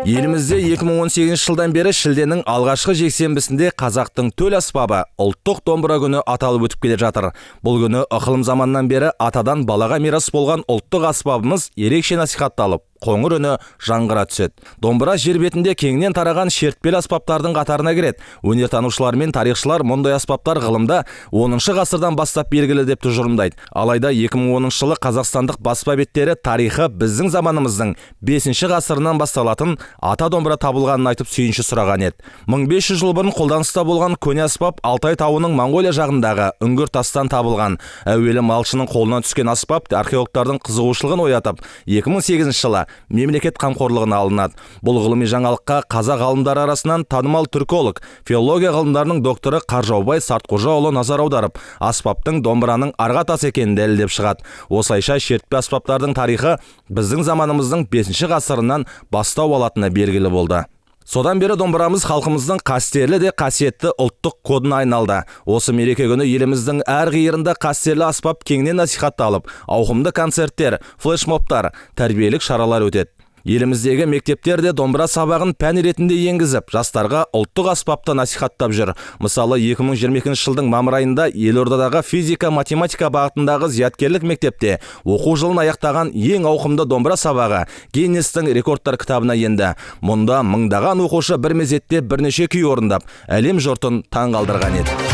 Елімізде 2018 жылдан бері шілденің алғашқы жексенбісінде қазақтың төл аспабы ұлттық домбыра күні аталып өтіп келе жатыр. Бұл күні ықылым заманнан бері атадан балаға мирас болған ұлттық аспабымыз ерекше насихатталып, қоңыр үні жаңғыра түседі. Домбыра жер бетінде кеңінен тараған шертпелі аспаптардың қатарына кіреді. Өнертанушылар мен тарихшылар мұндай аспаптар ғылымда 10 ғасырдан бастап белгілі деп тұжырымдайды. Алайда 2010 жылы қазақстандық баспа беттері тарихы біздің заманымыздың 5 ғасырынан басталатын ата домбыра табылғанын айтып сүйінші сұраған еді. 1500 жыл бұрын қолданыста болған көне аспап Алтай тауының Моңғолия жағындағы үңгір тастан табылған. Әуелі малшының қолынан түскен аспап археологтардың қызығушылығын оятып, 2008 жылы мемлекет қамқорлығына алынады. Бұл ғылыми жаңалыққа қазақ ғалымдары арасынан танымал түрколог, филология ғылымдарының докторы Қаржаубай Сартқожаұлы назар аударып, аспаптың домбыраның арғы атасы екенін дәлелдеп шығады. Осылайша шертпе аспаптардың тарихы біздің заманымыздың 5 ғасырынан бастау алатыны белгілі болды. Содан бері домбырамыз халқымыздың қастерлі де қасиетті ұлттық кодына айналды. Осы мереке күні еліміздің әр қиырында қастерлі аспап кеңінен насихатталып, ауқымды концерттер, флешмобтар, тәрбиелік шаралар өтеді. Еліміздегі мектептер де домбыра сабағын пән ретінде енгізіп, жастарға ұлттық аспапты насихаттап жүр. Мысалы, 2022 жылдың мамыр айында елордадағы физика-математика бағытындағы зияткерлік мектепте оқу жылын аяқтаған ең ауқымды домбыра сабағы Гиннестің рекордтар кітабына енді. Мұнда мыңдаған оқушы бір мезетте бірнеше күй орындап, әлем жұртын таңғалдырған еді.